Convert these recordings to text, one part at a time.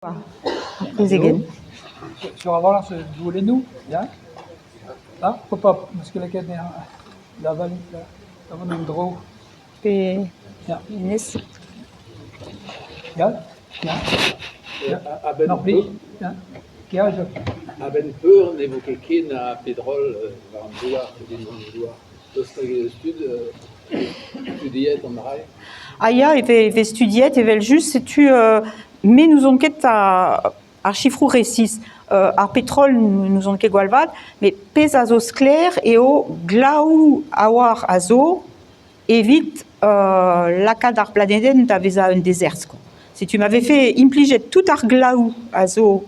Ar prezegenn. Sur a-walc'h zo goulennoù, ya ? Ah, pop 'meus ket lakaet anezhañ da da vont en-dro. Pe hennezh. Ya, ya. A-benn Mar plij, ya. A-benn peur ne vo ket ken a petrol war an douar pe dindan an douar ? Daoust hag ez eus tud studiet an dra-se ? Ah ya, e vez studiet evel-just, setu me n'ouzon ket ar sifroù resis. Ar petrol n'ouzon ket gwall vat, met pezh a zo sklaer eo glav a-walc'h a zo evit lakaat ar blanedenn da vezañ un dezerzh kwa. Setu ma vefe implijet tout ar glav a zo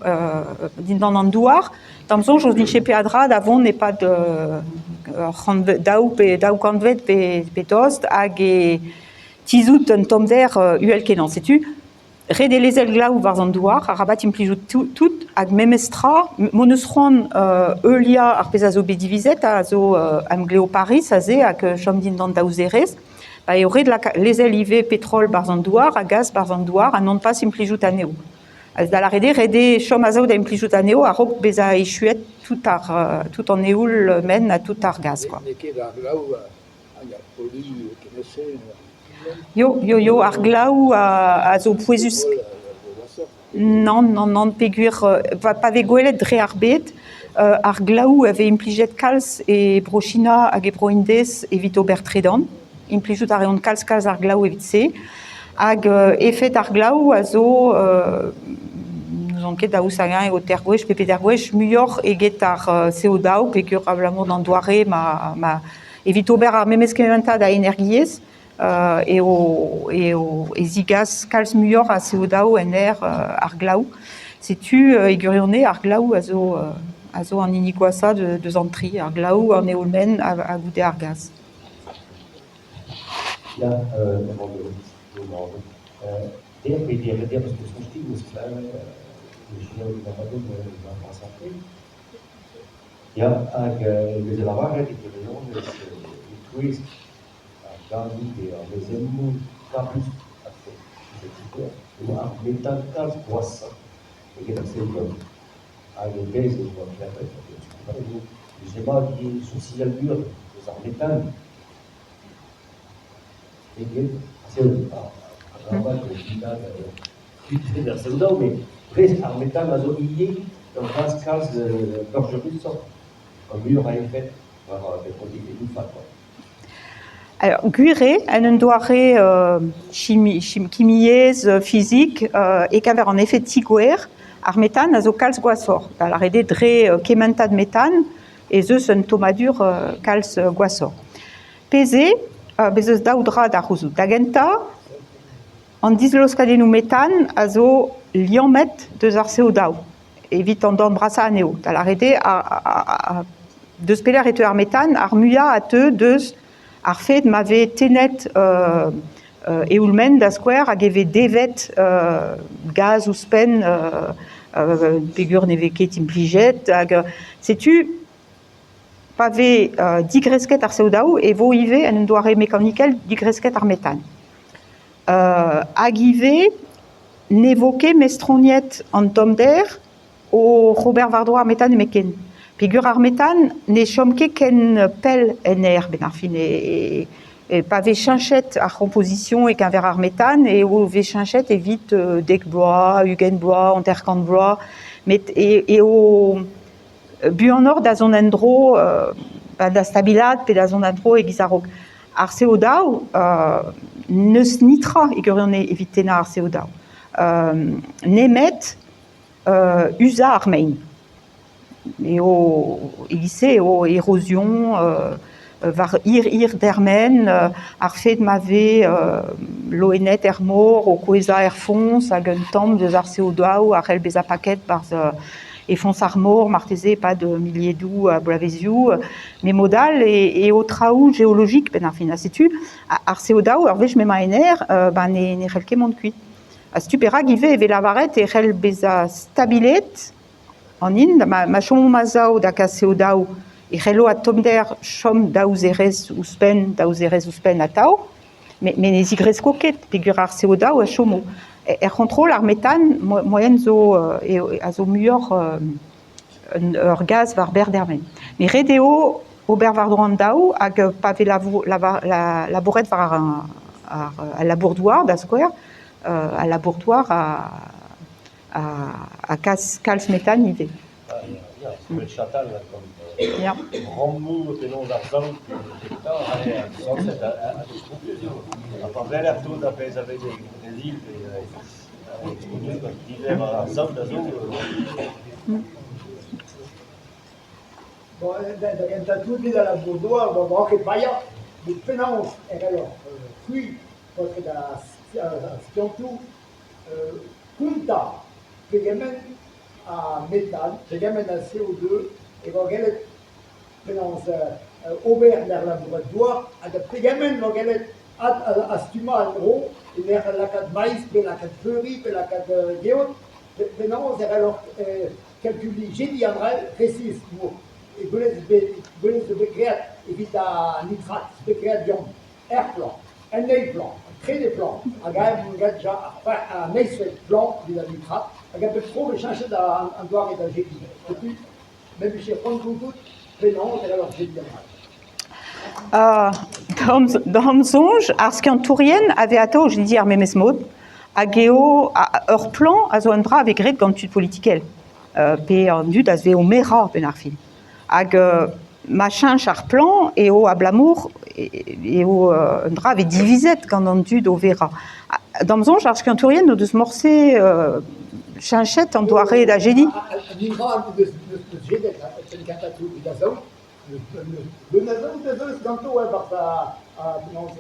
dindan an douar, da'm soñj o dije peadra da vont e-pad ur c'hantved, daou pe daou kantved pe tost hag e tizhout un tommder uhel-kenañ. Setu ret eo lezel glav war an douar, arabat implijout tout hag memes tra m'hon eus c'hoant heuliañ ar pezh a zo bet divizet, a zo emglev Pariz aze hag chom dindan daou zerez. Pa eo ret lezel ivez petrol barzh an douar ha gaz barzh an douar ha non pas implijout anezho. Da lâret eo ret eo chom a-sav da implijout anezho a-raok bezañ echuet tout ar tout an eoul-maen ha tout ar gaz quoi. N'eo ket ar glav hag ar polu kement-se. Yo, yo, yo, ar glav a zo pouezus. Nann, nann, nann, peogwir pa vez gwelet dre ar bed, ar glav a vez implijet kalz e Bro-China hag e Bro-Indez evit ober tredan. Implijout a reont kalz-kalz ar glav evit se. Hag efed ar glav a zo, n'ouzon ket daoust hag-eñ eo teir gwech pe peder gwech muioc'h eget ar CO2 peogwir abalamour d'an doare ma, ma evit ober ar memes kementad a energiezh eo, eo e zigas kalz muioc'h a CO2 en aer ar glav. Setu e gwirionez ar glav a zo, a zo an hini gwashañ deus an tri, ar glav, an eoul-maen ha goude ar gaz. Ya, dec'h pe dec'h dec'h eus soñj eus Ya, hag e veze lavaret e gwirionez e-touez ar gadoù pe ar lezennoù kablus a-fet eo ar metal kalz gwashoc'h eget ar CO2. Hag e vez e oa klevet vije mat ivez soursial muioc'h eus ar metal eget ar CO2. Arabat eo kuitaat ar CO2 met prest ar metal a zo ivez ur gaz kalz dañjerusoc'h ha muioc'h a efed war ar produioù fall. Alors, gwir eo, en un doare kimiezh, fizik, e-keñver an efed ti-gwer, ar metan a zo kalz gwashoc'h. Da lâret eo dre kementad metan ez eus un tommadur kalz gwashoc'h. Pezh eo, bez' eus daou dra da c'houzout. Da gentañ, an disloskadennoù metan a zo liammet deus ar CO2 evit an darn brasañ anezho. Da lâret eo, deus pelec'h e teu ar metan, ar muiañ a teu deus ar fed ma vez tennet eoul-maen da skouer hag e vez devet gaz ouzhpenn peogwir ne vez ket implijet. Hag setu pa vez digresket ar CO2 e vo ivez en un doare mekanikel digresket ar metan. Hag ivez ne vo ket mestroniet an tommder oc'h ober war-dro ar metan nemetken. Peogwir ar metan ne chom ket ken pell en aer benn ar fin. E, e, pa vez cheñchet ar c'homposition e-keñver ar metan eo vez cheñchet evit dek bloaz, 20 bloaz, 50 bloaz. Met eo buanoc'h da zont en-dro da stabilaat pe da zont en-dro e-giz a-raok. Ar CO2, n'eus netra e gwirionez evit tennañ ar CO2. Nemet uzañ ar mein. Eo e-giz-se eo erosion war hir-hir dermen, ar fed ma vez loened er mor o kouezhañ er foñs hag un tamm deus ar CO2 a c'hell bezañ paket 'barzh e foñs ar mor marteze e-pad miliedoù a bloavezioù. Met mod all eo traoù geolojik benn ar fin. Ha setu ar CO2 ur wech m'emañ en aer, ba ne c'hell ket mont kuit. Ha setu perak ivez e vez lavaret e c'hell bezañ stabilet an hin, ma chomomp a-sav da kas CO2 e c'hello an tommder chom daou zerez ouzhpenn, daou zerez ouzhpenn atav, met ne zigresko ket peogwir ar CO2 a chomo. Er c'hontrol, ar metan, moaien zo, eo, a zo muioc'h ur gaz war berr dermen. Met ret eo ober war-dro an daou hag pa vez labouret war al labour-douar, da skouer, al labour-douar a kas kalz metan ivez. Ya, ya, chatal gant Ya. Rammoù penaos ar saout petra sañset a strobus eo. Ha pa weler tout ar pezh a vez e Brezil pe niver ar saout a zo. Bon, da gentañ tout evit al labour-douar, bon, 'oa ket paeañ, met penaos e c'helloc'h c'hwi, paotred ar skiantoù, kontañ pegement a metan, pegement a CO2 e vo gellet penaos ober en ur labourat-douar hag pegement e vo gellet stummañ en-dro en ur lakaat maiz pe lakaat peuriñ pe lakaat geot. Penaos e c'helloc'h kalkuliñ jediñ an dra resis gwelet zo bet graet evit an nitrat, bet graet deomp er plan, en eil plan, en trede plan, hag aet omp dija an eizhvet plan evit an nitrat, hag a bep tro vez cheñchet an doare da jediñ. Setu, me 'vije c'hoant gouzout penaos e c'helloc'h jediñ an dra. D'am soñj, ar skiantourien a vez atav o jediñ ar memes mod, hag eo ur plan a zo un dra a vez graet gant tud politikel, pe an dud a vez o merañ a-benn ar fin. Hag ma cheñch ar plan eo abalamour eo un dra a vez divizet gant an dud o verañ. D'am soñj, ar skiantourien n'o deus morse cheñchet an doare da jediñ. Leun a zaout ez eus ganto e-barzh penaos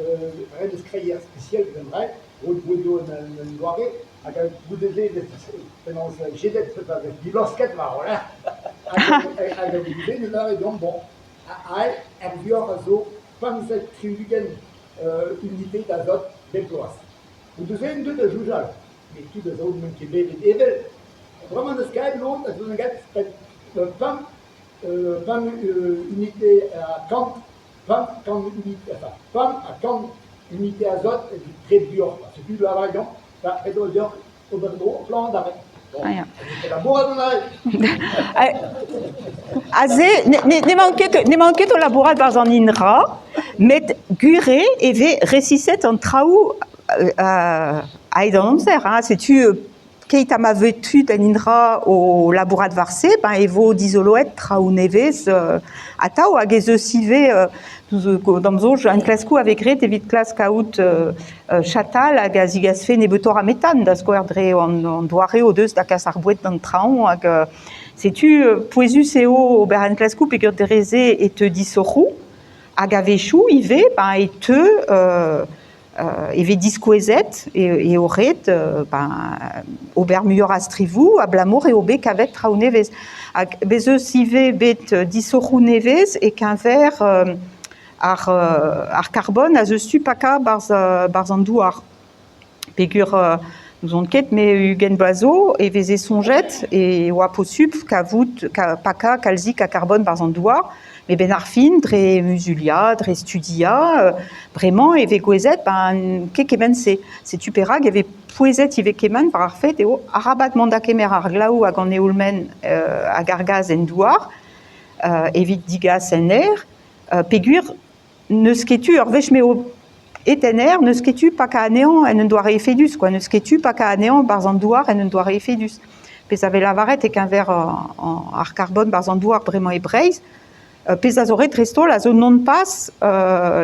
renez kreier spesial bemdez, roet bouedoù en doare, hag goude-se penaos jedet a vez dilosket war o lerc'h. Hag goude-se ne lâre deomp bon, aet er vuoc'h a zo 75 unité d'azot bep bloaz. Goude-se int deuet da soñjal, met tud a zo n'int ket bevet evel. Bremañ n'eus kaet lod a zo pemp pemp unité ha kant, pemp kant unité, enfin pemp ha kant unité azote evit pred buoc'h. Setu lavaret deomp, ret eo deoc'h ober dro plan adarre. Bon, Ah, ya. labourat adarre. Aze, n'emaon ket o labourat barzh an INRA, met gwir eo e vez resiset an traoù a-hed an amzer. Hein. Setu Keit ha ma vez tud en INRA o labourat war-se, ben e vo dizoloet traoù nevez atav hag ez eus ivez d'am soñj enklaskoù a vez graet evit klask kaout chatal hag a zigasfe nebeutoc'h a metan da skouer dre an doare o deus da kas ar boued d'an traoñ hag setu pouezus eo ober enklaskoù peogwir dre-se e teu disoc'hoù hag a-wechoù ivez ben e teu e vez diskouezet eo ret ober muioc'h a strivoù abalamour eo bet kavet traoù nevez. Hag bez eus ivez bet disoc'hoù nevez e-keñver ar karbon a zeu pakañ barzh an douar. Peogwir n'ouzon ket, me 20 vloaz zo e veze soñjet e oa posupl kavout pakañ kalzik a karbon barzh an douar. Met 'benn ar fin, dre muzuliañ, dre studiañ, bremañ e vez gouezet ben ket kement-se. Setu perak e vez pouezet ivez kement war ar fed eo arabat mont da kemer ar glav hag an eoul-maen hag ar gaz en douar evit digas en aer, peogwir n'eus ket tu, ur wech m'eo aet en aer, n'eus ket tu pakañ anezhañ en un doare efedus, quoi. N'eus ket tu pakañ anezhañ 'barzh an douar en un doare efedus. Pezh a vez lavaret e-keñver ar karbon 'barzh an douar bremañ e Breizh, pezh a zo ret dreist-holl a zo non-pas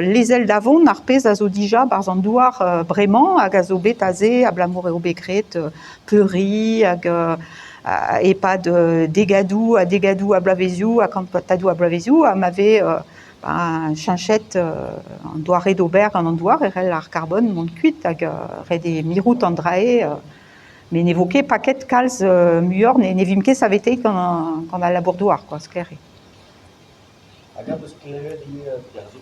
lezel da vont ar pezh a zo dija 'barzh an douar bremañ hag a zo bet aze abalamour eo bet graet peuriñ hag e-pad degadoù ha degadoù a bloavezioù ha kantadoù a bloavezioù ha ma vez cheñchet an doare d'ober gant an douar e c'hell ar karbon mont kuit hag ret eo mirout an dra-se met ne vo ket paket kalz muioc'h, ne vimp ket saveteet gant al labour-douar, quoi, sklaer eo. Hag eñ 'peus klevet ivez perzh.